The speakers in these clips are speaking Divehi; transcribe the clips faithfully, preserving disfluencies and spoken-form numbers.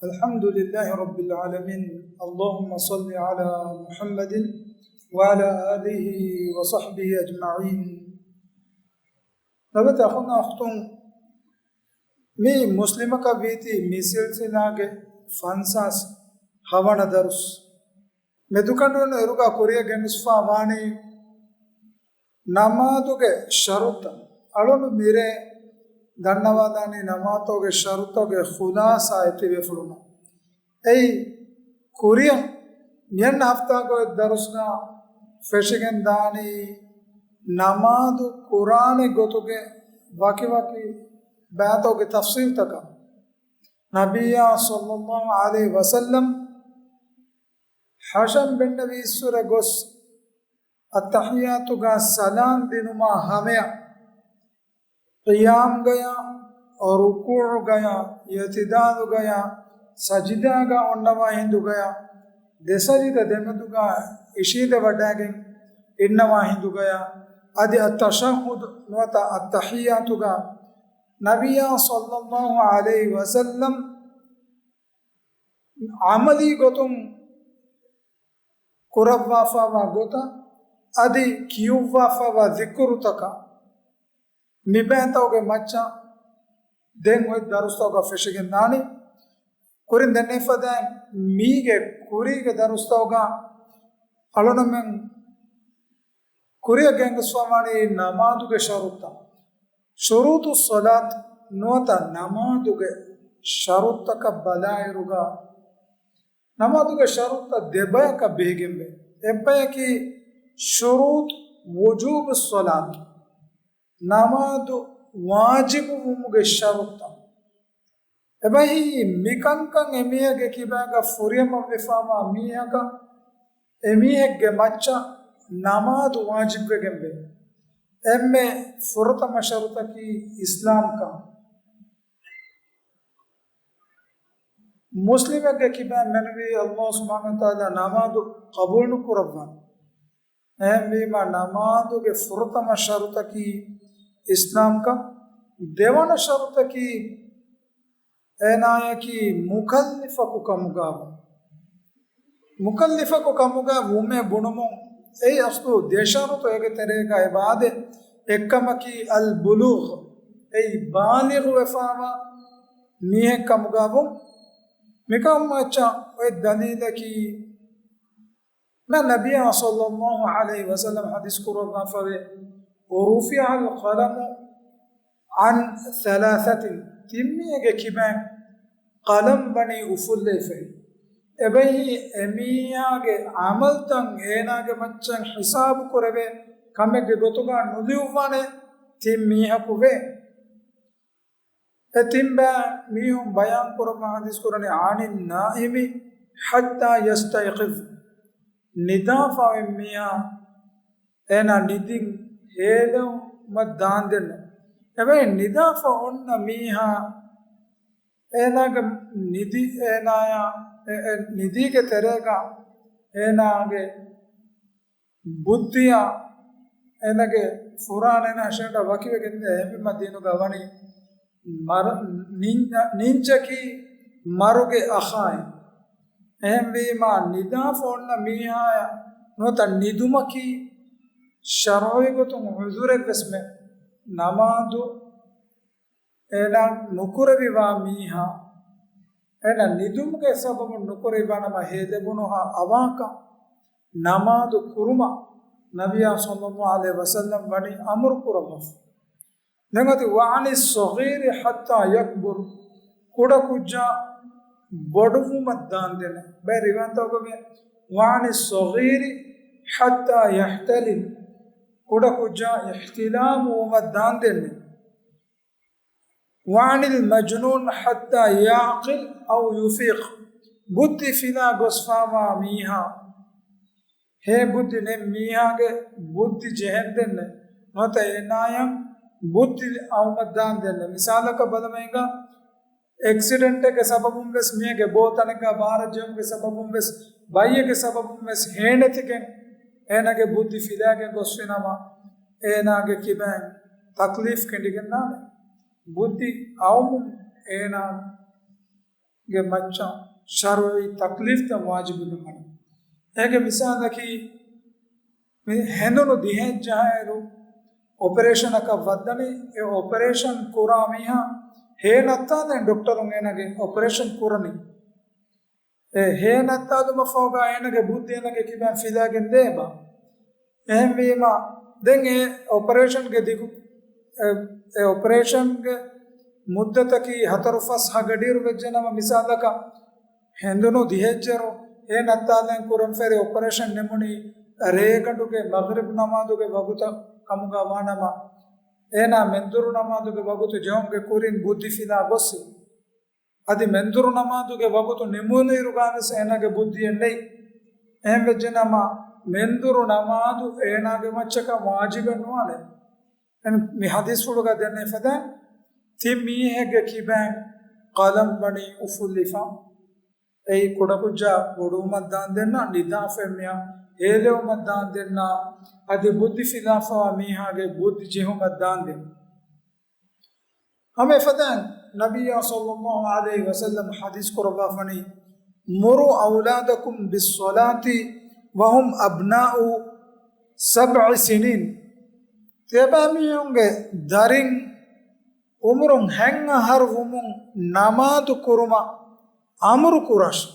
الحمد لله رب العالمين. اللهم صل على محمد وعلى آله وصحبه أجمعين. ލޮބުވެތި އަޚުންނާ އުޚްތުން، މި މުސްލިމަކަށް ވީތީ މި ސިލްސިލާގެ ފަންސާސް ހަވަނަ ދަރުސް. މެދުކަނޑުވަން އިރުގަ ކުރިއަށް ގެނެސްފަ ވާނީ ނަމާދުގެ ޝަރުތައް. އަޅުން މިރޭ ދަންނަވާލާނީ ނަމާދުގެ ޝަރުތުގެ ޚުލާސާ އެތިބޭފުޅުންނަށް. އެއީ ކުރިއަށް މިއަންނަ ހަފްތާގަ އޮތް ދަރުސްގަ ފެށިގެން ދާނީ ނަމާދު ކުރާނެ ގޮތުގެ ވަކިވަކި ބައިތަކުގެ ތަފްސީލްތަކަށް. ނަބިއްޔާ ޞައްލައްލާހު ޢަލައިހި ވަސައްލަމް ޙަޝަމް ބެންނެވިއްސުރެ ގޮސް، އައްތަޙިއްޔާތުގަ ސަލާމް ދިނުމާ ހަމަޔަށް، ޤިޔާމްގަޔާ، ރުކޫޢުގަޔާ، އިޢުތިދާލުގަޔާ، ސަޖިދާގަ އޮންނަވާ ހިނދުގަޔާ، ދެ ސަޖިދަ ދެމެދުގަ އިށީނދެވަޑައިގެން އިންނަވާ ހިނދުގަޔާ، އަދި އައްތަޝައްހުދު ނުވަތަ އައްތަޙިއްޔާތުގަ ނަބިއްޔާ ޞައްލައްލާހު ޢަލައިހި ވަސައްލަމް ޢަމަލީ ގޮތުން ކުރައްވާފައިވާ ގޮތަށް އަދި ކިޔުއްވާފައިވާ ޛިކުރުތަކަށް މިބައިތަކުގެ މައްޗަށް ދެން އޮތް ދަރުސްތަކުގަ ފެށިގެން ދާނީ. ކުރިން ދެންނެވިފަދައިން މީގެ ކުރީގެ ދަރުސްތަކުގަ އަޅުނަމެން ކުރިއަށް ގެންގޮސްފަވާނީ ނަމާދުގެ ޝަރުތައް. ޝުރޫޠުއްޞަލާތް ނުވަތަ ނަމާދުގެ ޝަރުތަކަށް ބަލާއިރުގަ، ނަމާދުގެ ޝަރުތައް ދެބަޔަކަށް ބެހިގެންވޭ. އެއްބަޔަކީ ޝުރޫޠު ވުޖޫބުއްޞަލާތް، ނަމާދު ވާޖިބު ވުމުގެ ޝަރުތައް. އެބަހީ މިކަންކަން އެމީހެއްގެ ކިބާގަ ފުރިހަމަވެފަވާ މީހަކަށް އެމީހެއްގެ މައްޗަށް ނަމާދު ވާޖިބްވެގެންވޭ. އެންމެ ފުރަތަމަ ޝަރުތަކީ އިސްލާމްކަން. މުސްލިމެއްގެ ކިބައިން މެނުވީ ﷲ ސުބްޙާނަހޫ ވަތަޢާލާ ނަމާދު ޤަބޫލު ނުކުރައްވާނެ. އެހެންވީމަ ނަމާދުގެ ފުރަތަމަ ޝަރުތަކީ އިސްލާމްކަން، ދެވަނަ ޝަރުތަކީ އޭނާޔަކީ މުކައްލިފަކު ކަމުގައި ވުން. މުކައްލިފަކު ކަމުގައި ވުމޭ ބުނުމުން އެއީ އަސްލު ދެ ޝަރުތު އޭގެ ތެރޭގައި ވާދޭ. އެއްކަމަކީ އަލް ބުލޫޣު، އެއީ ބާލިޣު ވެފަވާ މީހެއް ކަމުގައި ވުން. މިކަމަށް މައްޗަށް އޮތް ދަލީލަކީ، މާ ނަބިއްޔާ ޞައްލައްލާހު ޢަލައިހި ވަސައްލަމަ ޙަދީޘް ކުރައްވާފަވޭ، رفع القلم عن ثلاثة، ތިންމީހެއްގެ ކިބައިން ޤަލަމް ވަނީ އުފުއްލައިފައި. އެބަހީ އެމީހާގެ ޢަމަލްތައް އޭނާގެ މައްޗަށް ޙިސާބު ކުރެވޭ ކަމެއްގެ ގޮތުގަ ނުލިޔުއްވާނެ ތިން މީހަކު ވޭ. އެ ތިން ބައި މީހުން ބަޔާން ކުރަމުން ޙަދީޘް ކުރަނީ، عن النائم حتى يستيقظ. ނިދާފަ އޮތް މީހާ އޭނާ ނިދިން ހޭލުމަށް ދާންދެންނެވި. އެބައި ނިދާފަ އޮންނަ މީހާ އޭނާގެ ނިދި، އޭނާޔާ، އެ، އެ، ނިދީގެ ތެރޭގަ އޭނާގެ ބުއްދިއާ އޭނާގެ ފުރާނަ އޭނާ އަށެއް ވަކިވެގެން ދޭ. އެހެންވީމަ ދީނުގަ ވަނީ މަރ-، ނިން-، ނިންޖަކީ މަރުގެ އަޚާއި. އެހެންވީމަ ނިދާފަ އޮންނަ މީހާޔަށް ނުވަތަ ނިދުމަކީ ޝަރުޢީ ގޮތުން ޢުޛުރެއް ވެސް މެ ނަމާދު އޭނާ ނުކުރެވިވާ މީހާ، އޭނާ ނިދުމުގެ ސަބަބުން ނުކުރެވިވާނަމަ ހޭލެވުނުހާ އަވަހަކަށް ނަމާދު ކުރުމަށް ނަބިއްޔާ ޞައްލައްލާހު ޢަލައިހި ވަސައްލަމް ވަނީ އަމުރު ކުރައްވާފަ. ދެން އޮތީ، وعن الصغير حتى يكبر، ކުޑަކުއްޖާ ބޮޑުވުމަށް ދާންދެންނެވި. ބައެއް ރިވާޔަތްތަކުގައި، وعن الصغير حتى يحتلم، ކުޑަކުއްޖާ އިޙްތިލާމު ވުމަށް ދާންދެންނެވި. وعن المجنون حتى يعقل أو يفيق، ބުއްދި ފިލާ ގޮސްފަވާ މީހާ، ހޭ ބުއްދި ނެތް މީހާގެ ބުއްދި ޖެހެންދެންނެވި، ނުވަތަ އޭނާޔަށް ބުއްދި އައުމަށް ދާންދެންނެވި. މިސާލަކަށް ބަލަމައިގަ، އެކްސިޑެންޓެއްގެ ސަބަބުން ވެސް މީހެއްގެ ބޯ ތަނެއްގަ ބާރަށް ޖެހުމުގެ ސަބަބުން ވެސް، ބައްޔެއްގެ ސަބަބުން ވެސް ހޭނެތިގެން އޭނާގެ ބުއްދި ފިލާގެން ގޮސްފިނަމަ، އޭނާގެ ކިބައިން ތަކްލީފް ކެނޑިގެންދާނެ. ބުއްދި އައުމުން އޭނާ ގެ މައްޗަށް ޝަރުޢީ ތަކްލީފްތައް ވާޖިބު ނުވާނެ. އޭގެ މިސާލަކީ، މި ހެނދުނު ދިހައެއް ޖަހާއިރު އޮޕަރޭޝަނަކަށް ވައްދަނީ، އެ އޮޕަރޭޝަން ކުރާ މީހާ ހޭ ނައްތާލަން ޑޮކްޓަރުން އޭނާގެ އޮޕަރޭޝަން ކުރަނީ. އެ ހޭ ނައްތާލުމަށްފަހުގަ އޭނާގެ ބުއްދި އޭނާގެ ކިބައިން ފިލާގެން ދޭބާ. އެހެންވީމަ، ދެން އެ އޮޕަރޭޝަންގެ ދިގު، އެ، އެ އޮޕަރޭޝަންގެ މުއްދަތަކީ ހަތަރު ފަސް ހަގަޑިއިރު ވެއްޖެނަމަ، މިސާލަކަށް ހެނދުނު ދިހައެއްޖަހައިރު ހޭ ނައްތާލަން ކުރަން ފެރި އޮޕަރޭޝަން ނިމުނީ ރޭގަނޑުގެ މަޣްރިބް ނަމާދުގެ ވަގުތަށް ކަމުގަ ވާނަމަ، އޭނާ މެންދުރު ނަމާދުގެ ވަގުތު ޖެހުމުގެ ކުރިން ބުއްދި ފިލާ ގޮއްސި. އަދި މެންދުރު ނަމާދުގެ ވަގުތު ނިމުނުއިރުގަވެސް އޭނާގެ ބުއްދިއެއް ނެތް. އެހެންވެއްޖެނަމަ، މެންދުރު ނަމާދު އޭނާގެ މައްޗަކަށް ވާޖިބެއް ނުވާނެ. އެން-، މި ޙަދީޘްފުޅުގަ ދެންނެވިފަދަ ތިން މީހެއްގެ ކިބައިން ޤަލަމް ވަނީ އުފުއްލިފަ. އެއީ ކުޑަކުއްޖާ ބޮޑުވުމަށް ދާންދެންނަ، ނިދާފައި މިޔާ ހޭލެވުމަށް ދާންދެންނަ، އަދި ބުއްދި ފިލާފަވާ މީހާގެ ބުއްދި ޖެހުމަށް ދާންދެން. ހަމަ އެފަދައިން ނަބިއްޔާ ޞައްލައްލާހު ޢަލައިހި ވަސައްލަމް ޙަދީޘް ކުރައްވާފަނީ، "مروا أولادكم بالصلاة وهم أبناء سبع سنين." ތިޔަބައިމީހުންގެ ދަރިން އުމުރުން ހަތް އަހަރު ވުމުން ނަމާދު ކުރުމަށް އަމުރު ކުރާށި.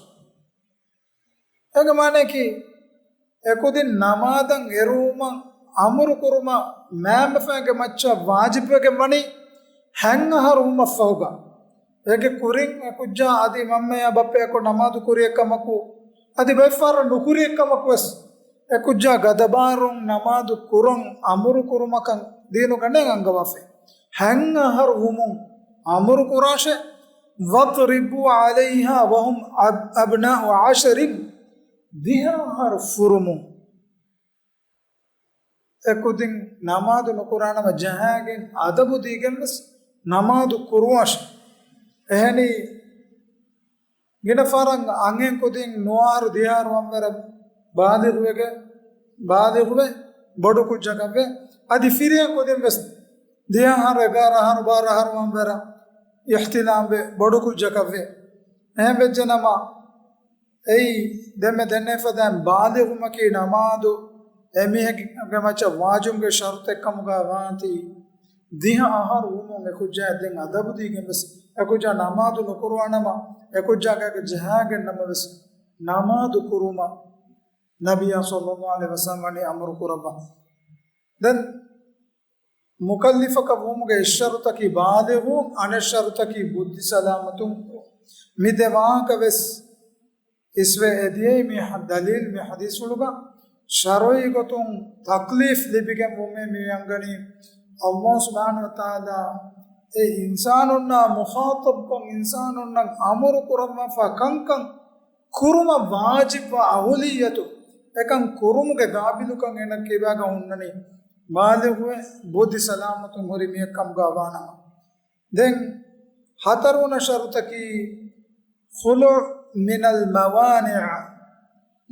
އޭގެ މާނައަކީ، އެކުދިން ނަމާދަށް އެރުވުމަށް އަމުރު ކުރުމަށް މައިންބަފައިންގެ މައްޗަށް ވާޖިބުވެގެން ވަނީ ހަތް އަހަރު ވުމަށްފަހުގަ. އޭގެ ކުރިން އެކުއްޖާ އަދި މަންމަޔާ ބައްޕަޔާއެކު ނަމާދު ކުރިއެއްކަމަކު، އަދި ބައެއްފަހަރަށް ނުކުރިއެއްކަމަކުވެސް އެކުއްޖާ ގަދަބާރުން ނަމާދު ކުރަން އަމުރު ކުރުމަކަށް ދީނުގަ ނެތް އަންގަވާފައި. ހަތް އަހަރު ވުމުން އަމުރު ކުރާށޭ. واضربوا عليها وهم أب-، أبناء عشر. ދިހަ އަހަރު ފުރުމުން އެކުދިން ނަމާދު ނުކުރާނަމަ ޖަހާގެން އަދަބު ދީގެން ވެސް ނަމާދު ކުރުވާށޭ. އެހެނީ، ގިނަ ފަހަރަށް އަންހެން ކުދިން ނުވަ އަހަރު ދިހަ އަހަރު ވަންވަރަށް ބާލިޣުވެގެ، ބާލިޣުވެ ބޮޑު ކުއްޖަކަށްވެ. އަދި ފިރިހެން ކުދިން ވެސް ދިހަ އަހަރު، އެގާރަ އަހަރު، ބާރަ އަހަރު ވަންވަރަށް އިޙްތިލާމްވެ ބޮޑު ކުއްޖަކަށްވެ. އެހެން ވެއްޖެ ނަމަ، އެއީ ދެންމެ ދެންނެވިފަދައިން ބާލިޣުވުމަކީ ނަމާދު އެމީހެއްގެ މައްޗަށް ވާޖިބުގެ ޝަރުޠެއްކަމުގަ ވާތީ، ދިހަ އަހަރު ވުމުން އެކުއްޖާ ދެން އަދަބު ދީގެން ވެސް، އެކުއްޖާ ނަމާދު ނުކުރުވާނަމަ، އެކުއްޖާގެ ޖަހާގެން ނަމަވެސް ނަމާދު ކުރުމަށް ނަބިއްޔާ ޞައްލައްލާހު ޢަލައިހި ވަސައްލަމް ވަނީ އަމުރު ކުރައްވާ. ދެން މުކައްލިފަކަށް ވުމުގެ އެއް ޝަރުޠަކީ ބާލިޣު، އަނެއް ޝަރުޠަކީ ބުއްދި ސަލާމަތުން. މި ދެ ވާހަކަ ވެސް އިސްވެ އެދިޔައީ މި ޙަ-، ދަލީލް މި ޙަދީޘްފުޅުގަ ޝަރުޢީ ގޮތުން ތަކްލީފް ލިބިގެން ވުމޭ މި އަންގަނީ ﷲ ސުބްޙާނަހޫ ވަތަޢާލާ އެ އިންސާނުންނާ މުޚާޠަބްކޮށް އިންސާނުންނަށް އަމުރު ކުރައްވާފަ ކަންކަން ކުރުމަށް ވާޖިބްވާ އަހުލިއްޔަތު، އެކަން ކުރުމުގެ ގާބިލުކަން އޭނަ ކިބާގަ ހުންނަނީ، ބާލިޣުވެ ބުއްދި ސަލާމަތުން ހުރި މީހެއް ކަމުގަ ވާނަމަ. ދެން ހަތަރުވަނަ ޝަރުޠަކީ، ޚުލުޢު މިނަލް މަވާނިޢަ،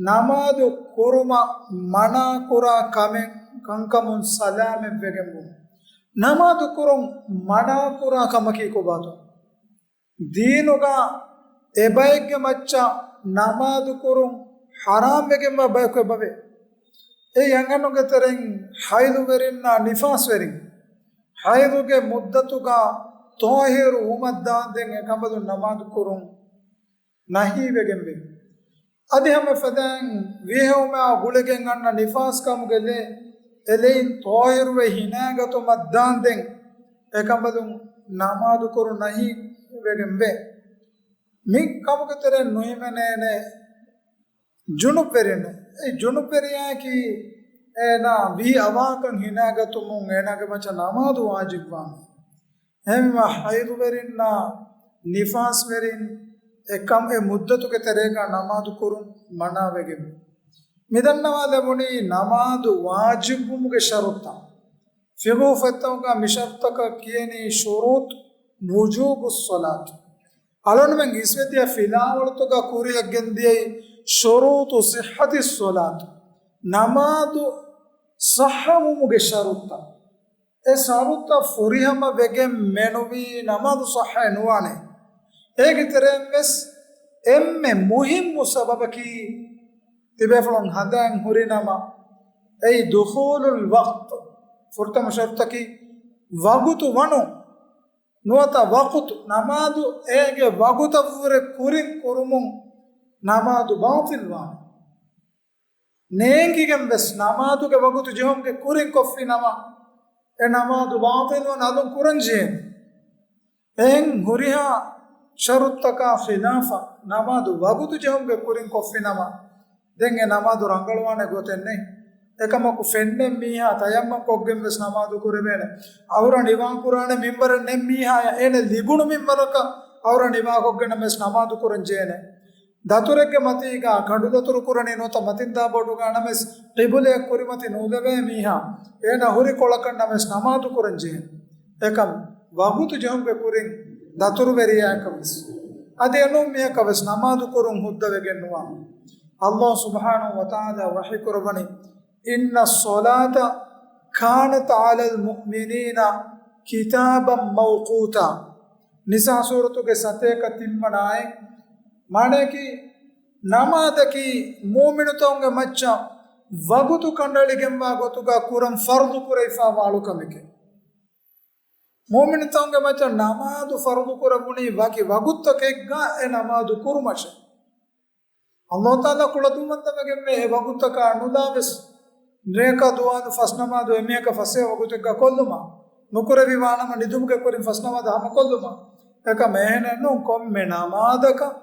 ނަމާދު ކުރުމަށް މަނާކުރާ ކަމެއް، ކަންކަމުން ސަލާމަތްވެގެންވުން. ނަމާދު ކުރުން މަނާކުރާ ކަމަކީ ކޮބާތޯ؟ ދީނުގަ އެބައެއްގެ މައްޗަށް ނަމާދު ކުރުން ޙަރާމްވެގެންވާ ބަޔަކު އެބަވޭ. އެއީ އަންހެނުންގެ ތެރެއިން ޙައިޟުވެރިންނާ ނިފާސްވެރިން. ޙައިޟުގެ މުއްދަތުގަ ޠާހިރު ވުމަށްދާންދެން އެކަނބަލުން ނަމާދު ކުރުން ނަހީވެގެންވޭ. އަދި ހަމަ ފަދައިން ވިހެއުމާ ގުޅިގެން އަންނަ ނިފާސްކަމުގެ ލެ، އެ ލެއިން ޠާހިރުވެ ހިނާގަތުމަށްދާންދެން އެކަނބަލުން ނަމާދު ކުރުން ނަހީވެގެންވޭ. މި ކަމުގެ ތެރެއިން ނުހިމެނޭނެ ޖުނުބްވެރިން. އެ ޖުނުބްވެރިޔާއަކީ އޭނާ ވީ އަވަހަކަށް ހިނާގަތުމުން އޭނާގެ މައްޗަށް ނަމާދު ވާޖިބްވާނެ. އެހެންވީމަ ޙައިޟުވެރިންނާ ނިފާސްވެރިން އެކަމް އެ މުއްދަތުގެ ތެރޭގަ ނަމާދު ކުރުން މަނާވެގެން. މިދަންނަވާލެވުނީ ނަމާދު ވާޖިބްވުމުގެ ޝަރުޠާ. ފިޤުހު ފޮތްތަކުގަ މި ޝަރުޠަކަށް ކިޔަނީ ޝުރޫޠު ވުޖޫބުއްޞަލާތު. އަޅުގަނޑުމެން އިސްވެދިޔަ ފިލާވަޅުތަކުގަ ކުރިއަށް ގެންދިޔައީ ޝުރޫޠު ޞިއްޙަތިއްޞަލާތު. ނަމާދު ޞައްޙަވުމުގެ ޝަރުޠާ. އެ ޝަރުޠަށް ފުރިހަމަ ވެގެން މެނުވީ ނަމާދު ޞައްޙައެއް ނުވާނެ. އޭގެ ތެރެއިން ވެސް އެންމެ މުހިއްމު ސަބަބަކީ، ތިބޭފުޅުން ހަނދާން ހުރި ނަމަ، އެއީ ދުޚޫލުލް ވަޤްތު. ފުރަތަމަ ޝަރުޠަކީ ވަގުތު ވަނުން. ނުވަތަ ވަގުތު، ނަމާދު އޭގެ ވަގުތަށްވުރެ ކުރިން ކުރުމުން ނަމާދު ބާޠިލްވާނެ. ނޭނގިގެން ވެސް ނަމާދުގެ ވަގުތު ޖެހުމުގެ ކުރިން ކޮށްފި ނަމަ، އެ ނަމާދު ބާޠިލްވާން އަލުން ކުރަން ޖެހޭނެ. އެހެން ހުރިހާ ޝަރުޠަކާ ޚިލާފަށް ނަމާދު ވަގުތު ޖެހުމުގެ ކުރިން ކޮށްފި ނަމަ، ދެން އެ ނަމާދު ރަނގަޅުވާނެ ގޮތެއް ނެތް. އެކަމަކު ފެންނެން މީހާ ތަޔައްމަމް ކޮށްގެން ވެސް ނަމާދު ކުރެވޭނެ. އައުރަ ނިވާ ކުރާނެ މިންވަރެއް ނެތް މީހާޔަށް އޭނަ ލިބުނު މިންވަރަކަށް އައުރަ ނިވާ ކޮށްގެން ވެސް ނަމާދު ކުރަން ޖެހޭނެ. ދަތުރެއްގެ މަތީގަ ކަނޑުދަތުރު ކުރަނީ ނުވަތަ މަތިންދާ ބޮޑުގަ ނަމަވެސް ޤިބުލަޔަށް ކުރިމަތި ނޫލެވޭ މީހާ އޭނަ ހުރި ކޮޅަކަށް ނަމަވެސް ނަމާދު ކުރަން ޖެހޭނެ. އެކަމް ވަގުތު ޖެހުމުގެ ކުރިން ދަތުރުވެރިޔާއަކަށް ވެސް. އަދި އެނޫން މީހަކަށް ވެސް ނަމާދު ކުރުން ހުއްދަވެގެން ނުވާ. ﷲ ސުބްޙާނަހޫ ވަތަޢާލާ ވަޙީ ކުރައްވަނީ، إن الصلاة كانت على المؤمنين كتابا موقوتا. ނިސާ ސޫރަތުގެ ސަތޭކަ ތިންވަނަ އާޔަތް. މާނައަކީ، ނަމާދަކީ މުއުމިނުތަކުންގެ މައްޗަށް ވަގުތު ކަނޑައެޅިގެންވާ ގޮތުގަ ކުރަން ފަރުޟު ކުރެވިފައިވާ އަޅުކަމެކޭ. މުއުމިނުތަކުންގެ މައްޗަށް ނަމާދު ފަރުޟު ކުރެވުނީ ވަކި ވަގުތުތަކެއްގަ އެ ނަމާދު ކުރުމަށެ. ﷲ ތަޢާލާ ކުޅަދުންވަންތަވެގެންވޭ އެ ވަގުތުތަކާ ނުލާވެސް، ރޭކަށް ދުވާލު ފަސް ނަމާދު އެމީހަކަށް ފަސޭހަ ވަގުތެއްގަ ކޮށްލުމަށް، ނުކުރެވިވާނަމަ ނިދުމުގެ ކުރިން ފަސް ނަމާދު ހަމަކޮށްލުމަށް. އެކަމަށް އެހެނެއް ނޫން، ކޮންމެ ނަމާދަކަށް،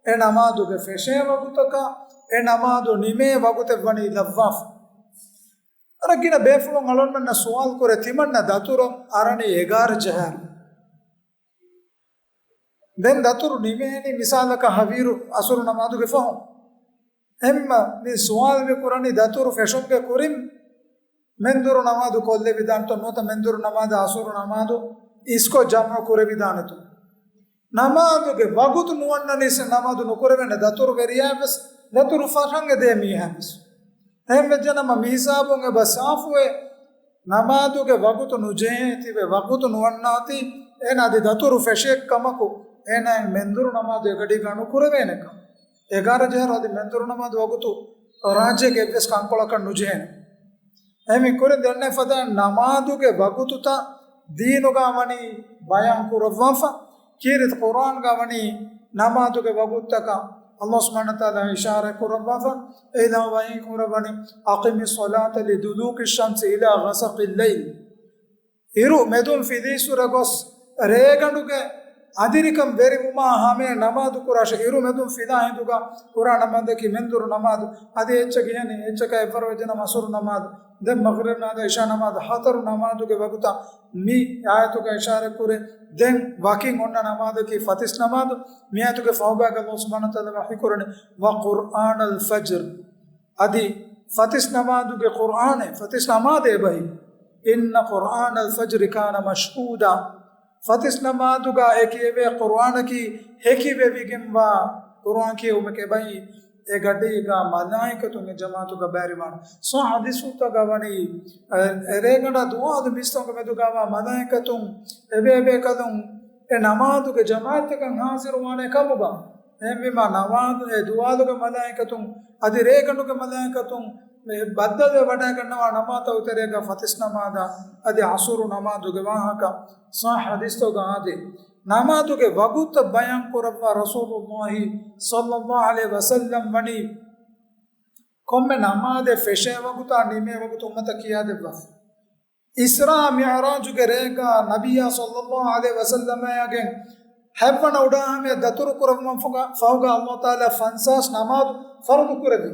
އެ ނަމާދުގެ ފެށޭ ވަގުތަކަށް، އެ ނަމާދު ނިމޭ ވަގުތެއް ވަނީ ލައްވާފަ. އަރަ ގިނަ ބޭފުޅުން އަޅުގަނޑުމެންނަށް ސުވާލު ކުރޭ، ތިމަންނަ ދަތުރަށް އަރަނީ އެގާރަ ޖަހާއިރު. ދެން ދަތުރު ނިމޭނީ މިސާލަކަށް ހަވީރު އަސުރު ނަމާދުގެ ފަހުން. އެހެންމަ މި ސުވާލު މި ކުރަނީ ދަތުރު ފެށުމުގެ ކުރިން މެންދުރު ނަމާދު ކޮށްލެވިދާނެތޯ ނުވަތަ މެންދުރު ނަމާދު އަސުރު ނަމާދު އިސްކޮށް ޖަމްޢު ކުރެވިދާނެތޯ. ނަމާދުގެ ވަގުތު ނުވަންނަނީސް ނަމާދު ނުކުރެވޭނެ ދަތުރު ވެރިޔާ ވެސް، ދަތުރު ފަށަން އެދޭ މީހާ ވެސް. އެހެން ވެއްޖެނަމަ މިހިސާބުން އެބަ ސާފުވޭ، ނަމާދުގެ ވަގުތު ނުޖެހޭ ތިބެ ވަގުތު ނުވަންނާތީ، އޭނަ އަދި ދަތުރު ފެށިއެއްކަމަކު، އޭނައަށް މެންދުރު ނަމާދު އެގަޑީގަ ނުކުރެވޭނެކަން. އެގާރަ ޖަހާއިރު އަދި މެންދުރު ނަމާދު ވަގުތު ރާއްޖޭގެ އެއްވެސް ކަންކޮޅަކަށް ނުޖެހޭނެ. އެހެން ކުރިން ދެންނެ ފަދަ ނަމާދުގެ ވަގުތުތައް ދީނުގަ ވަނީ ބަޔާން ކުރައްވާފަ. ކީރިތި ޤުރްއާންގަ ވަނީ ނަމާދުގެ ވަގުތުތަކަށް ﷲ ސުބްޙާނަހޫ ވަތަޢާލާ އިޝާރާތް ކުރައްވާފަ. އެއިލާހު ވަޙީ ކުރައްވަނީ، أقم الصلاة لدلوك الشمس إلى غسق الليل. އިރު މެދުން ފިލީއްސުރެ ގޮސް ރޭގަނޑުގެ އަދިރިކަން ވެރިވުމާ ހަމަޔަށް ނަމާދު ކުރާށޭ. އިރު މެދުން ފިލާ ހިނދުގަ ކުރާ ނަމާދަކީ މެންދުރު ނަމާދު. އަދި އެއްޗެއް ގިހެނީ، އެއްޗަކަށް އެއްވަރު ވެއްޖެނަމަ އަސުރު ނަމާދު. ދެން މަޣްރިބް ނަމާދު، އިޝާ ނަމާދު، ހަތަރު ނަމާދުގެ ވަގުތާ މި އާޔަތުގަ އިޝާރާތް ކުރޭ. ދެން ވަކިން އޮންނަ ނަމާދަކީ ފަތިސް ނަމާދު. މި އާޔަތުގެ ފަހުބާގަ ﷲ ސުބްޙާނަހޫ ވަތަޢާލާ ވަޙީ ކުރަނީ، وقرآن الفجر. އަދި ފަތިސް ނަމާދުގެ ޤުރްއާނެއް، ފަތިސް ނަމާދެއް އެބަހީ. إن قرآن الفجر كان مشهودا. ފަތިސް ނަމާދުގަ އެ ކިޔެވޭ ޤުރްއާނަކީ ހެކިވެވިގެންވާ ޤުރްއާން ކިޔެވުމެކޭ އެބަހީ. އެ ގަޑީގަ މަލާއިކަތުން އެ ޖަމާޢަތުގަ ބައިވެރިވާނެ. ޞައްޙަ ޙަދީޘްތަކުގަ ވަނީ، އެ، އެ ރޭގަނޑާ ދުވާލު މީސްތަކުންގެ މެދުގަވާ މަލާއިކަތުން އެބޭބޭކަލުން އެ ނަމާދުގެ ޖަމާޢަތްތަކަށް ޙާޟިރުވާނެ ކަމުގަ. އެހެންވީމާ ނަމާދު އެ ދުވާލުގެ މަލާއިކަތުން އަދި ރޭގަނޑުގެ މަލާއިކަތުން މި ބައްދަލުވެ ވަޑައިގަންނަވާ ނަމާދުތައް ތެރޭގަ ފަތިސް ނަމާދާ އަދި ޢަޞުރު ނަމާދުގެ ވާހަކަ ޞައްޙަ ޙަދީޘްތަކުގަ އާދޭ. ނަމާދުގެ ވަގުތުތައް ބަޔާން ކުރައްވާ ރަސޫލުﷲ ޞައްލަﷲ ޢަލައިހި ވަސައްލަމް ވަނީ ކޮންމެ ނަމާދެއް ފެށޭ ވަގުތާ ނިމޭ ވަގުތު އުއްމަތަށް ކިޔާދެއްވާފަ. އިސްރާ މިޢުރާޖުގެ ރޭގަ ނަބިއްޔާ ޞައްލަﷲ ޢަލައިހި ވަސައްލަމާއިގެން ހަތްވަނަ އުޑާހަމަޔަށް ދަތުރު ކުރައްވުމަށް ފަހުގަ، ފަހުގަ ﷲ ތަޢާލާ ފަންސާސް ނަމާދު ފަރުޟު ކުރެއްވި.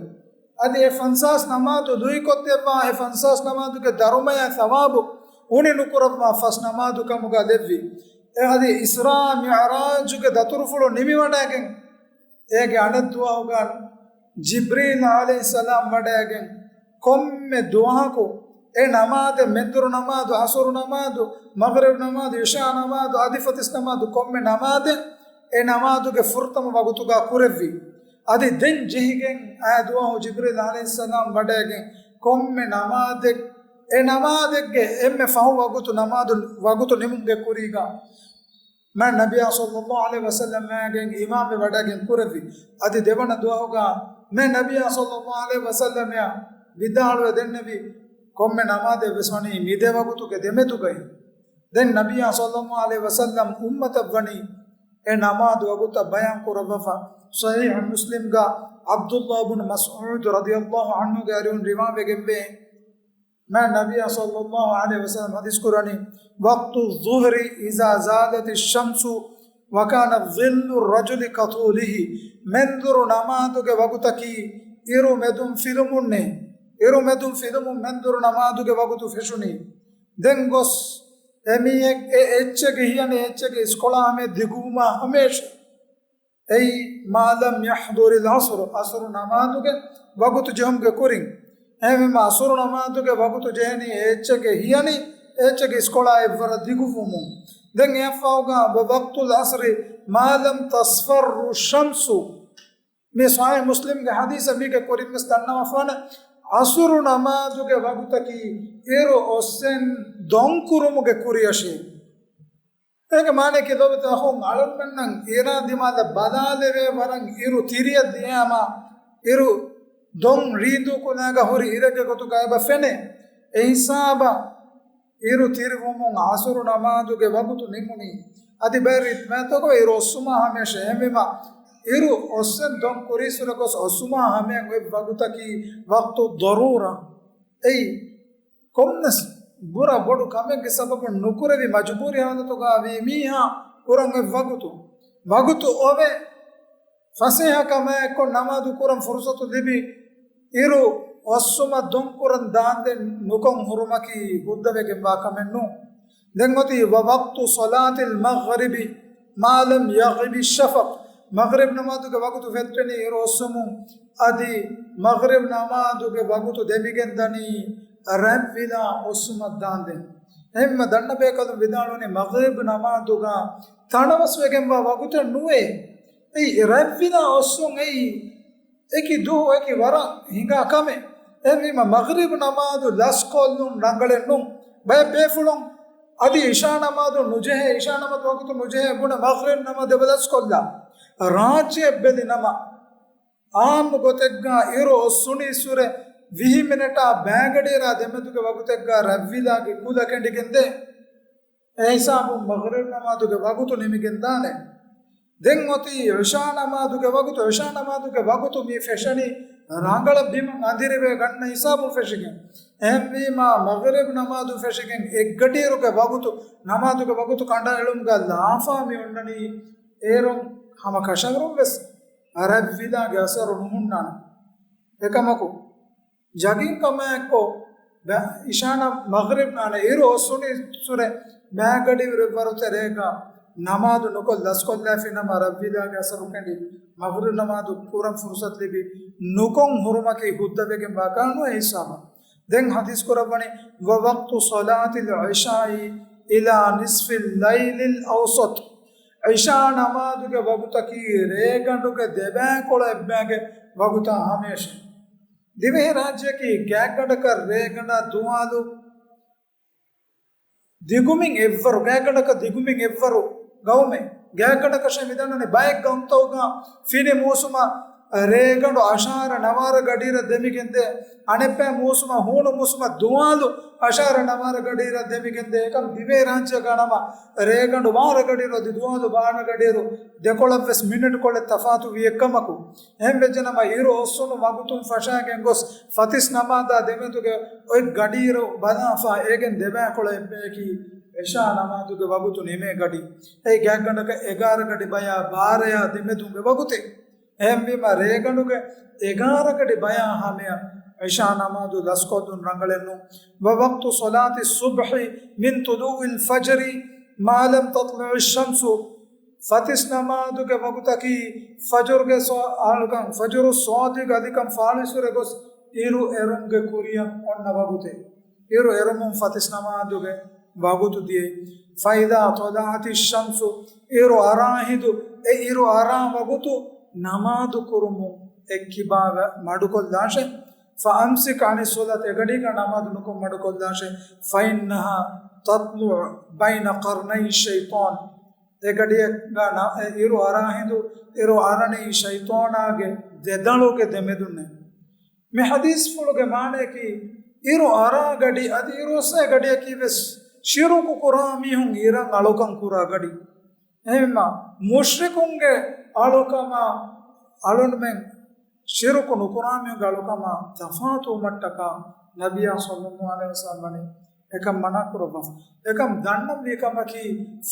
އަދި އެ ފަންސާސް ނަމާދު ލުއިކޮށްދެއްވާ އެ ފަންސާސް ނަމާދުގެ ދަރުމަޔާ ޘަވާބު އުނި ނުކުރައްވާ ފަސް ނަމާދު ކަމުގަ ލެއްވި. އެ އަދި އިސްރާ މިޢުރާޖުގެ ދަތުރުފުޅު ނިމިވަޑައިގެން އޭގެ އަނެއް ދުވަހުގަ ޖިބްރީލް ޢަލައިހިއްސަލާމް ވަޑައިގެން ކޮންމެ ދުވަހަކު އެ ނަމާދެއް، މެންދުރު ނަމާދު، ޢަޞުރު ނަމާދު، މަޣްރިބް ނަމާދު، އިޝާ ނަމާދު، އަދި ފަތިސް ނަމާދު، ކޮންމެ ނަމާދެއް އެ ނަމާދުގެ ފުރަތަމަ ވަގުތުގަ ކުރެއްވި. އަދި ދެން ޖެހިގެން އާ ދުވަހު ޖިބްރީލް ޢަލައިހިއްސަލާމް ވަޑައިގެން ކޮންމެ ނަމާދެއް، އެ ނަމާދެއްގެ އެންމެ ފަހު ވަގުތު ނަމާދު، ވަގުތު ނިމުމުގެ ކުރީގަ މާތް ނަބިއްޔާ ޞައްލައްލާހު ޢަލައިހި ވަސައްލަމް މާގެން އިމާމެއް ވަޑައިގެން ކުރެއްވި. އަދި ދެވަނަ ދުވަހުގަ މާތް ނަބިއްޔާ ޞައްލައްލާހު ޢަލައިހި ވަސައްލަމް ވިދާޅުވެ ދެންނެވި، ކޮންމެ ނަމާދެއް ވެސް ވަނީ މި ދެ ވަގުތުގެ ދެމެދުގައި. ދެން ނަބިއްޔާ ޞައްލައްލާހު ޢަލައިހި ވަސައްލަމް އުއްމަތަށް ވަނީ އެ ނަމާދު ވަގުތަށް ބަޔާން ކުރައްވަފަ. ޞަޙީޙު މުސްލިމްގަ ޢަބްދުﷲ ބުނު މަސްޢޫދު ރަޟިޔަﷲ ޢަންހުގެ އަރިހުން ރިވާވެގެންވޭ، މާތް ނަބިއްޔާ ޞައްލައްލާހު ޢަލައިހި ވަސައްލަމް ޙަދީޘް ކުރަނީ، وقت الظهر إذا زالت الشمس وكان ظل الرجل كطوله. މެންދުރު ނަމާދުގެ ވަގުތަކީ އިރު މެދުން ފިލުމުންނޭ. އިރު މެދުން ފިލުމުން މެންދުރު ނަމާދުގެ ވަގުތު ފެށުނީ. ދެން ގޮސް އެ މީހެއް އެ އެއްޗެއްގެ ހިޔަނި އެއްޗެއްގެ އިސްކޮޅާ ހަމަޔަށް ދިގުވުމާ ހަމަޔަށް އެއީ، ما لم يحضر العصر، ޢަޞުރު ނަމާދުގެ ވަގުތު ޖެހުމުގެ ކުރިން. އެހެންވީމަ، ޢަޞުރު ނަމާދުގެ ވަގުތު ޖެހެނީ އެ އެއްޗެއްގެ ހިޔަނި އެ އެއްޗެއްގެ އިސްކޮޅާ އެއްވަރަށް ދިގުވުމުން. ދެން އެއަށްފަހުގަ، ووقت العصر ما لم تصفر الشمس. މި ޞަޙީޙު މުސްލިމްގެ ޙަދީޘަށް މީގެ ކުރިން ވެސް ދަންނަވާފާނެ، ޢަޞުރު ނަމާދުގެ ވަގުތަކީ އިރު އޮއްސެން ދޮންކުރުމުގެ ކުރިއަށޭ. އޭގެ މާނައަކީ ލޯބިތެރި އަޚުން، އަޅުގަނޑުމެންނަށް އޭރާ ދިމާލަށް ބަލާލެވޭ ވަރަށް އިރު ތިރިއަށް ދިޔައިމަ، އިރު ދޮން ރީދޫ ކުލައިގަ ހުރި އިރެއްގެ ގޮތުގަ އެބަ ފެނޭ. އެ ހިސާބަށް އިރު ތިރިވުމުން ޢަޞުރު ނަމާދުގެ ވަގުތު ނިމުނީ. އަދި ބައެއް ރިވާޔަތްތަކުގަ އިރު އޮއްސުމާ ހަމަޔަށޭ. އެހެންވީމަ، އިރު އޮއްސެން ދޮން ކުރީއްސުރެ ގޮސް އޮއްސުމާ ހަމަޔަށް އޮތް ވަގުތަކީ ވަޤްތު ޟަރޫރަ. އެއީ، ކޮންމެސް ބުރަ ބޮޑު ކަމެއްގެ ސަބަބުން ނުކުރެވި މަޖުބޫރީ ހާލަތުގަ ވީ މީހާ ކުރަން އޮތް ވަގުތު، ވަގުތު އޮވެ، ފަސޭހަ ކަމާއެއްކޮށް ނަމާދު ކުރަން ފުރުޞަތު ލިބި، އިރު އޮއްސުމަށް ދޮންކުރަން ދާންދެން ނުކޮށް ހުރުމަކީ ހުއްދަވެގެންވާ ކަމެއް ނޫން. ދެން އޮތީ، ووقت صلاة المغرب ما لم يغب الشفق. މަޣްރިބް ނަމާދުގެ ވަގުތު ފެއްޓެނީ އިރު އޮއްސުމުން. އަދި މަޣްރިބް ނަމާދުގެ ވަގުތު ދެމިގެން ދަނީ ރަތްވިލާ އޮއްސުމަށް ދާންދެން. އެހެންމަ ދަންނަ ބޭކަލުން ވިދާޅުވަނީ މަޣްރިބް ނަމާދުގަ ތަނަވަސްވެގެންވާ ވަގުތެއް ނުވޭ. އެއީ ރަތްވިލާ އޮއްސުން އެއީ އެކި ދުވަހު އެކި ވަރަށް ހިނގާ ކަމެއް. އެހެންވީމަ މަޣްރިބް ނަމާދު ލަސްކޮށްލުން ރަނގަޅެއް ނޫން. ބައެއް ބޭފުޅުން އަދި އިޝާ ނަމާދު ނުޖެހޭ، އިޝާ ނަމާދު ވަގުތު ނުޖެހޭ ބުނެ މަޣްރިބް ނަމާދު އެބަ ލަސްކޮށްލާ. ރާއްޖެއަށް ބެލި ނަމަ، އާއްމު ގޮތެއްގަ އިރު އޮއްސުނީއްސުރެ ވިހި މިނެޓާ ބައިގަޑިއިރާ ދެމެދުގެ ވަގުތެއްގަ ރަތްވިލާގެ ކުލަ ކެނޑިގެންދޭ. އެ ހިސާބުން މަޣްރިބް ނަމާދުގެ ވަގުތު ނިމިގެން ދާނެ. ދެން އޮތީ އިޝާ ނަމާދުގެ ވަގުތު. އިޝާ ނަމާދުގެ ވަގުތު މި ފެށެނީ ރަނގަޅަށް ބިމުން އަނދިރިވެ ގަންނަ ހިސާބުން ފެށިގެން. އެހެންވީމާ، މަޣްރިބް ނަމާދު ފެށިގެން އެއްގަޑިއިރުގެ ވަގުތު، ނަމާދުގެ ވަގުތު ކަނޑައެޅުމުގަ ލާފާ މި އޮންނަނީ، އޭރުން ހަމަ ކަށަވަރުން ވެސް ރަތްވިލާގެ އަސަރު ނުހުންނާނެ. އެކަމަކު، ޔަގީންކަމާއެއްކޮށް، ބަ-، އިޝާ ނަ-، މަޣްރިބް ނާނެ އިރު އޮއްސުނީއްސުރެ ބައިގަޑިއިރު އެއްވަރު ތެރޭގަ ނަމާދު ނުކޮށް ލަސްކޮށްލާފި ނަމަ، ރަތްވިލާގެ އަސަރު ކެނޑި، މަޣްރިބް ނަމާދު ކުރަން ފުރުޞަތު ލިބި ނުކޮށް ހުރުމަކީ ހުއްދަވެގެން ވާ ކަމެއް ނޫން. އެ ހިސާބަށް ދެން ޙަދީޘް ކުރައްވަނީ، ووقت صلاة العشاء إلى نصف الليل الأوسط. އިޝާ ނަމާދުގެ ވަގުތަކީ ރޭގަނޑުގެ ދެބައިކުޅަ އެއްބައިގެ ވަގުތާ ހަމަޔަށޭ. ދިވެހި ރާއްޖެއަކީ ގާތްގަނޑަކަށް ރޭގަނޑާ ދުވާލު ދިގުމިން އެއްވަރު، ގާތްގަނޑަކަށް ދިގުމިން އެއްވަރު ގައުމެއް. ގާތްގަނޑަކަށޭ މިދަންނަނީ ބައެއް ގައުމުތަކުގަ ފިނި މޫސުމަށް ރޭގަނޑު އަށާރަ ނަވާރަ ގަޑިއިރަށް ދެމިގެންދޭ. އަނެއްބައި މޫސުމަށް ހޫނު މޫސުމަށް ދުވާލު އަށާރަ ނަވާރަ ގަޑިއިރަށް ދެމިގެންދޭ. އެކަމް ދިވެހި ރާއްޖޭގަ ނަމަ ރޭގަނޑު ވާރަ ގަޑިއިރު އަދި ދުވާލު ވާރަ ގަޑިއިރު ދެކޮޅަށް ވެސް މިނެޓު ކޮޅެއް ތަފާތު ވި އެއްކަމަކު، އެހެން ވެއްޖެނަމަ އިރު އޮއްސުނު ވަގުތުން ފަށާގެން ގޮސް ފަތިސް ނަމާދާ ދެމެދުގެ އޮތް ގަޑިއިރު ބަލާފާ އޭގެން ދެބައިކުޅަ އެއްބަޔަކީ އިޝާ ނަމާދުގެ ވަގުތު ނިމޭ ގަޑި. އެއީ ގާތްގަނޑަކަށް އެގާރަ ގަޑި ބަޔާ ބާރަޔާ ދެމެދުގެ ވަގުތެއް. އެހެންވީމަ ރޭގަނޑުގެ އެގާރަ ގަޑި ބަޔާ ހަމަޔަށް އިޝާ ނަމާދު ލަސްކޮށްލުން ރަނގަޅެއް ނޫން. ووقت صلاة الصبح من طلوع الفجر ما لم تطلع الشمس. ފަތިސް ނަމާދުގެ ވަގުތަކީ ފަޖުރުގެ ސޯ-، އަޅުކަން ފަޖުރު ޞާދިޤު އަލިކަން ފާޅުއިސުރެ ގޮސް އިރު އެރުމުގެ ކުރިއަށް އޮންނަ ވަގުތެއް. އިރު އެރުމުން ފަތިސް ނަމާދުގެ ވަގުތު ދިޔައީ. فإذا طلعت الشمس، އިރު އަރާ ހިނދު، އެ އިރު އަރާ ވަގުތު ނަމާދު ކުރުމުން އެއްކިބާވެ މަޑުކޮށްލާށޭ. فأمسك عن الصلاة، އެގަޑީގަ ނަމާދު ނުކޮށް މަޑުކޮށްލާށޭ. فإنها تطلع بين قرني الشيطان، އެ ގަޑިއެއްގަ ނަ-، އެ އިރު އަރާ ހިނދު، އިރު އަރަނީ ޝައިޠާނާގެ ދެދަޅުގެ ދެމެދުންނޭ. މި ޙަދީޘްފުޅުގެ މާނަޔަކީ، އިރު އަރާ ގަޑި އަދި އިރުއޮއްސޭ ގަޑިއަކީ ވެސް ޝިރުކު ކުރާ މީހުން އިރަށް އަޅުކަން ކުރާ ގަޑި. އެހެންމަ މުޝްރިކުންގެ އަޅުކަމާ އަޅުންމެން ޝިރުކު ނުކުރާމީހުންގެ އަޅުކަމާ ތަފާތުވުމަށްޓަކާ ނަބިއްޔާ ޞައްލައްލާހު ޢަލައިހި ވަސައްލަމަ ވަނީ އެކަން މަނާ ކުރައްވާފަ. އެކަން ދަންނަންވީ ކަމަކީ،